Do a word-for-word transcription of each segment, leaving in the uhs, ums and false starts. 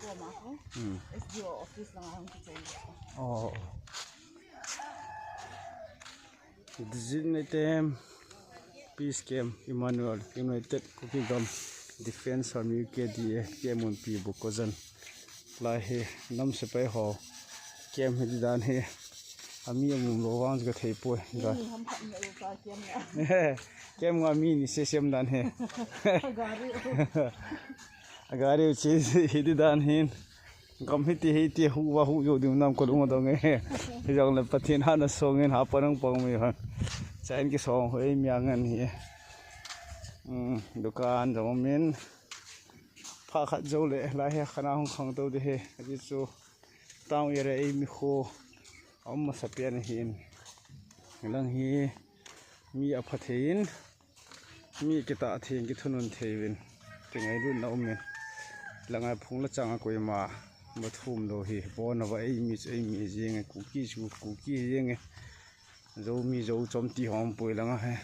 koma ko. Hmm. S D O office langa hung kicheng. Oh. Designated Peace Camp, Emmanuel, United Kuki Gam Defense Army, U K D A, Camp Munpi, Bokajan. Lai hi nam sepai ho camp hi dan hi. Ami amum lou vang chu ka thei poi. Ga. Mi ni ham khat ni u ka camp ni. Camp nga mi ni se sem dan hi. Gari. Gari u che hi di dan hin. Gam hiti hiti hu va hu jo ding nam ko lung dong e. Hijongle Pathen hana song in ha pa nang pang mi han. Cha in kisong ho ei mi angan hi. Hmm, dukan jong min. Pha khat jou le, lai hi khana hung khang tou de hi. Aji chu town area ei mi kho. Aum masa pen hin. Lang hi mi apha thei in. Mi kitah thei in, kithunun thei uvin. Kingailutna um in. Langa phung la chang a koima. Ma thum lou hi. Bon a va ei mi chu ei mi jing e. Kuki chu Kuki jing e. Zomi Zo chom ti hom poi langa he.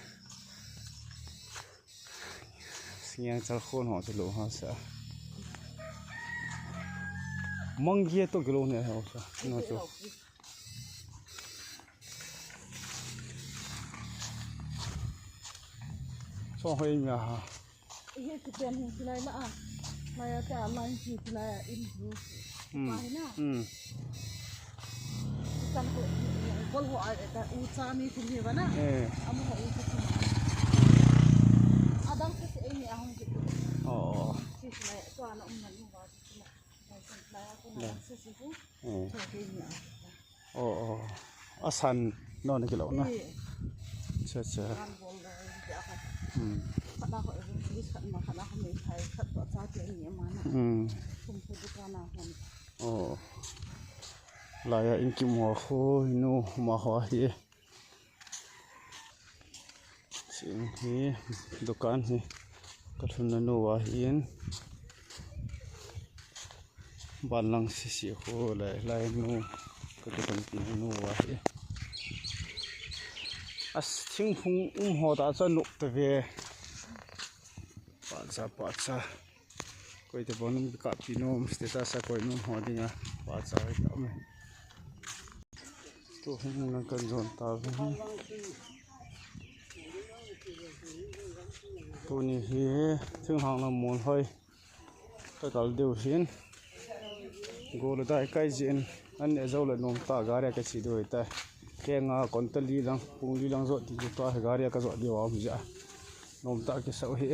Singiang chal khon ho chu lo ha sa. Mangi to kilo ne ho sa. No chu. Chong hoi mi a ha. Ihe kipen hin silai la a. Lai a te a line ki silai a in blue. Hmm. Pa hi na. Hmm. Kan ko, bol ho a, ta u cha mi thum hi ba na. Eh. Amu ho u cha thum. Adang se se ei mi a hung ki tu. Oh. Si silai, to ana um na nu ba si silai. Lai ko na se se ku. Eh. To ke mi a. Oh, oh. Asan, no, na kilo na. Acha, acha. Hmm. Hmm. Oh. Laiya in kimu ho, nu ma ho hi. Cheng hi, dukan hi. Ka lhunna nu ahin. Ban lang sisi ho lai, lai nu. Ka dukan pi nu ahi. As thingphung um ho ta cha nu ta ve. Pacha, pacha. Koi te bon um ka pi nu, status a koi nu ho dinga. Pacha ta me. Tu hin nang kan jon ta ve. Tuni hi thinglhang lam mol hoi. Ka kal diu hin. Go le dai kai jin. An ne jo le nom ta gari ka chi diu ta. Ke nga kon ta li lang, pung li lang jo ti ju ta gari ka jo diu a um ja. Nom ta ki sau hi.